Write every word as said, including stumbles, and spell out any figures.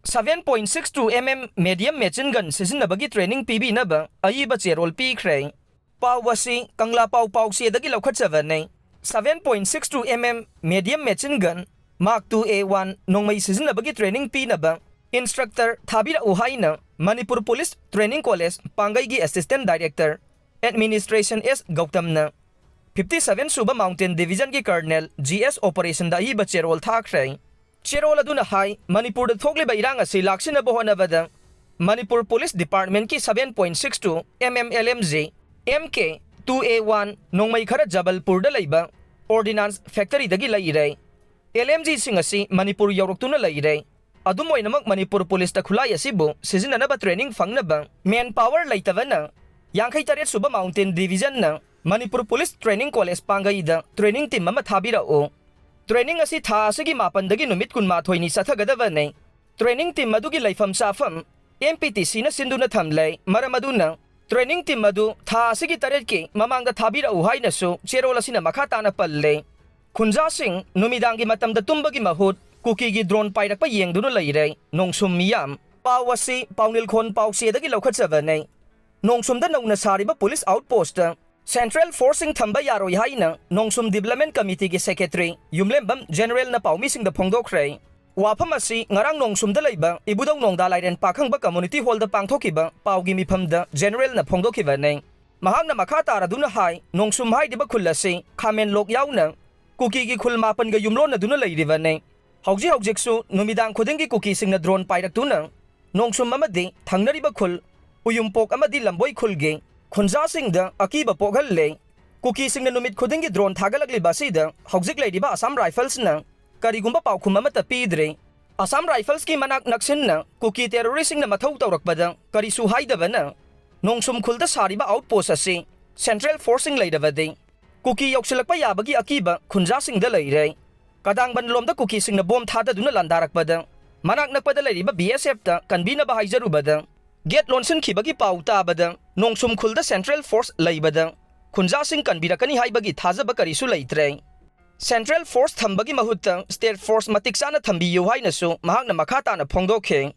seven point six two M M medium machine gun ꯁꯤꯖꯤꯟꯅꯕꯒꯤ training ꯄꯤꯕꯤꯅꯕ ꯑꯏꯕ ꯆꯦꯔꯣꯜ ꯄꯤꯈ꯭ꯔꯦ꯫ ꯄꯥꯎ ꯑꯁꯤ ꯀꯪꯂꯥ ꯄꯥꯎ ꯄꯥꯎꯆꯦꯗꯒꯤ ꯂꯧꯈꯠꯆꯕꯅꯤ꯫ Seven point six two M M medium machine gun Mark two A one ꯅꯣꯡꯃꯩ ꯁꯤꯖꯤꯟꯅꯕꯒꯤ training ꯄꯤꯅꯕ instructor ꯊꯥꯕꯤꯔꯛꯎ ꯍꯥꯏꯅ Manipur police training college ꯄꯥꯡꯒꯩꯒꯤ assistant director administration S ꯒꯧꯇꯝꯅ fifty seven ꯁꯨꯕ mountain division ꯒꯤ colonel G S operation ꯗ ꯑꯏꯕ ꯆꯦꯔꯣꯜ ꯊꯥꯈ꯭ꯔꯦ꯫ ꯆꯦꯔꯣꯜ ꯑꯗꯨꯅ ꯍꯥꯏ, ꯃꯅꯤꯄꯨꯔꯗ ꯊꯣꯛꯂꯤꯕ ꯏꯔꯥꯡ ꯑꯁꯤ ꯂꯥꯛꯁꯤꯟꯅꯕ ꯍꯣꯠꯅꯕꯗ ꯃꯅꯤꯄꯨꯔ ꯄꯨꯂꯤꯁ ꯗꯤꯄꯥꯔꯠꯃꯦꯟꯠꯀꯤ seven point six two M M L M G M K two A one ꯅꯣꯡꯃꯩ ꯈꯔ ꯖꯕꯜꯄꯨꯔꯗ ꯂꯩꯕ ordnance factory ꯗꯒꯤ ꯂꯩꯔꯦ꯫ L M G ꯁꯤꯡ ꯑꯁꯤ ꯃꯅꯤꯄꯨꯔ ꯌꯧꯔꯛꯇꯨꯅ ꯂꯩꯔꯦ꯫ ꯑꯗꯨꯝ ꯑꯣꯏꯅꯃꯛ, ꯃꯅꯤꯄꯨꯔ ꯄꯨꯂꯤꯁꯇ ꯈꯨꯠꯂꯥꯏ ꯑꯁꯤꯕꯨ ꯁꯤꯖꯤꯟꯅꯅꯕ training ꯐꯪꯅꯕ man power ꯂꯩꯇꯕꯅ ꯌꯥꯡꯈꯩ ꯇꯔꯦꯠ ꯁꯨꯕ mountain division ꯅ Manipur police training college ꯄꯥꯡꯒꯩꯗ training team ꯑꯃ ꯊꯥꯕꯤꯔꯛꯎ꯫ Training ꯑꯁꯤ ꯊꯥ ꯑꯁꯤꯒꯤ ꯃꯥꯄꯟꯗꯒꯤ ꯅꯨꯃꯤꯠ ꯀꯨꯟꯃꯥꯊꯣꯏꯅꯤ ꯆꯠꯊꯒꯗꯕꯅꯤ꯫ Training team ꯑꯗꯨꯒꯤ ꯂꯩꯐꯝ ꯆꯥꯐꯝ M P T C ꯅ ꯁꯤꯟꯗꯨꯅ ꯊꯝꯂꯦ꯫ ꯃꯔꯝ ꯑꯗꯨꯅ training team ꯑꯗꯨ ꯊꯥ ꯑꯁꯤꯒꯤ ꯇꯔꯦꯠꯀꯤ ꯃꯃꯥꯡꯗ ꯊꯥꯕꯤꯔꯛꯎ ꯍꯥꯏꯅꯁꯨ ꯆꯦꯔꯣꯜ ꯑꯁꯤꯅ ꯃꯈꯥ ꯇꯥꯅ ꯄꯜꯂꯦ꯫ ꯈꯨꯟꯖꯥꯁꯤꯡ ꯅꯨꯃꯤꯗꯥꯡꯒꯤ ꯃꯇꯝꯗ ꯇꯨꯝꯕꯒꯤ ꯃꯍꯨꯠ ꯀꯨꯀꯤꯒꯤ drone ꯄꯥꯏꯔꯛꯄ ꯌꯦꯡꯗꯨꯅ ꯂꯩꯔꯦ꯫ ꯅꯣꯡꯁꯨꯝ ꯃꯤꯌꯥꯝ꯫ ꯄꯥꯎ ꯑꯁꯤ ꯄꯥꯎꯅꯤꯜꯈꯣꯟ ꯄꯥꯎꯆꯦꯗꯒꯤ ꯂꯧꯈꯠꯆꯕꯅꯤ꯫ ꯅꯣꯡꯁꯨꯝꯗ ꯅꯧꯅ ꯁꯥꯔꯤꯕ ꯄꯨꯂꯤꯁ outpost ꯇ central force ꯁꯤꯡ ꯊꯝꯕ ꯌꯥꯔꯣꯏ ꯍꯥꯏꯅ ꯅꯣꯡꯁꯨꯝ development committee ꯒꯤ secretary ꯌꯨꯝꯂꯦꯝꯕꯝ ꯖꯦꯅꯔꯦꯜꯅ ꯄꯥꯎꯃꯤꯁꯤꯡꯗ ꯐꯣꯡꯗꯣꯛꯈ꯭ꯔꯦ꯫ ꯋꯥꯐꯝ ꯑꯁꯤ ꯉꯔꯥꯡ ꯅꯣꯡꯁꯨꯝꯗ ꯂꯩꯕ ꯏꯕꯨꯙꯧ ꯅꯣꯡꯗꯥ ꯂꯥꯏꯔꯦꯟ ꯄꯥꯈꯪꯕ community hall ꯗ ꯄꯥꯡꯊꯣꯛꯈꯤꯕ ꯄꯥꯎꯒꯤ ꯃꯤꯐꯝꯗ ꯖꯦꯅꯔꯦꯜꯅ ꯐꯣꯡꯗꯣꯛꯈꯤꯕꯅꯤ꯫ ꯃꯍꯥꯛꯅ ꯃꯈꯥ ꯇꯥꯔꯗꯨꯅ ꯍꯥꯏ, ꯅꯣꯡꯁꯨꯝ ꯍꯥꯏꯔꯤꯕ ꯈꯨꯜ ꯑꯁꯤ ꯈꯥꯃꯦꯟ ꯂꯣꯛ ꯌꯥꯎꯅ ꯀꯨꯀꯤꯒꯤ ꯈꯨꯜ ꯃꯥꯄꯟꯒ ꯌꯨꯝꯂꯣꯟꯅꯗꯨꯅ ꯂꯩꯔꯤꯕꯅꯤ꯫ ꯍꯧꯖꯤꯛ ꯍꯧꯖꯤꯛꯁꯨ ꯅꯨꯃꯤꯗꯥꯡ ꯈꯨꯗꯤꯡꯒꯤ ꯀꯨꯀꯤꯁꯤꯡꯅ drone ꯄꯥꯏꯔꯛꯇꯨꯅ ꯅꯣꯡꯁꯨꯝ ꯑꯃꯗꯤ ꯊꯪꯅꯔꯤꯕ ꯈꯨꯜ ꯎꯌꯨꯝꯄꯣꯛ ꯑꯃꯗꯤ ꯂꯝꯕꯣꯏ ꯈꯨꯜꯒꯤ ꯈꯨꯟꯖꯥꯁꯤꯡꯗ ꯑꯀꯤꯕ ꯄꯣꯛꯍꯜꯂꯦ꯫ ꯀꯨꯀꯤꯁꯤꯡꯅ ꯅꯨꯃꯤꯠ ꯈꯨꯗꯤꯡꯒꯤ drone ꯊꯥꯒꯠꯂꯛꯂꯤꯕ ꯑꯁꯤꯗ ꯍꯧꯖꯤꯛ ꯂꯩꯔꯤꯕ Assam Rifles ꯅ ꯀꯔꯤꯒꯨꯝꯕ ꯄꯥꯎꯈꯨꯝ ꯑꯃꯠꯇ ꯄꯤꯗ꯭ꯔꯦ꯫ Assam Rifles ꯀꯤ ꯃꯅꯥꯛ ꯅꯛꯁꯤꯟꯅ ꯀꯨꯀꯤ terrorist ꯁꯤꯡꯅ ꯃꯊꯧ ꯇꯧꯔꯛꯄꯗ ꯀꯔꯤꯁꯨ ꯍꯥꯏꯗꯕꯅ ꯅꯣꯡꯁꯨꯝ ꯈꯨꯜꯗ ꯁꯥꯔꯤꯕ outpost ꯑꯁꯤ central force ꯁꯤꯡ ꯂꯩꯔꯕꯗꯤ ꯀꯨꯀꯤ ꯌꯧꯁꯤꯜꯂꯛꯄ ꯌꯥꯕꯒꯤ ꯑꯀꯤꯕ ꯈꯨꯟꯖꯥꯁꯤꯡꯗ ꯂꯩꯔꯦ꯫ ꯀꯗꯥꯡꯕꯟ ꯂꯣꯝꯗ ꯀꯨꯀꯤꯁꯤꯡꯅ bomb ꯊꯥꯗꯗꯨꯅ ꯂꯥꯟꯗꯥꯔꯛꯄꯗ ꯃꯅꯥꯛ ꯅꯛꯄꯗ ꯂꯩꯔꯤꯕ B S F ꯇ ꯀꯟꯕꯤꯅꯕ ꯍꯥꯏꯖꯔꯨꯕꯗ gate ꯂꯣꯟꯁꯤꯟꯈꯤꯕꯒꯤ ꯄꯥꯎ ꯇꯥꯕꯗ ꯅꯣꯡꯁꯨꯝ ꯈꯨꯜꯗ central force ꯂꯩꯕꯗ ꯈꯨꯟꯖꯥꯁꯤꯡ ꯀꯟꯕꯤꯔꯛꯀꯅꯤ ꯍꯥꯏꯕꯒꯤ ꯊꯥꯖꯕ ꯀꯔꯤꯁꯨ ꯂꯩꯇ꯭ꯔꯦ꯫ Central force ꯊꯝꯕꯒꯤ ꯃꯍꯨꯠꯇ state force ꯃꯇꯤꯛ ꯆꯥꯅ ꯊꯝꯕꯤꯌꯨ ꯍꯥꯏꯅꯁꯨ ꯃꯍꯥꯛꯅ ꯃꯈꯥ ꯇꯥꯅ ꯐꯣꯡꯗꯣꯛꯈꯤ꯫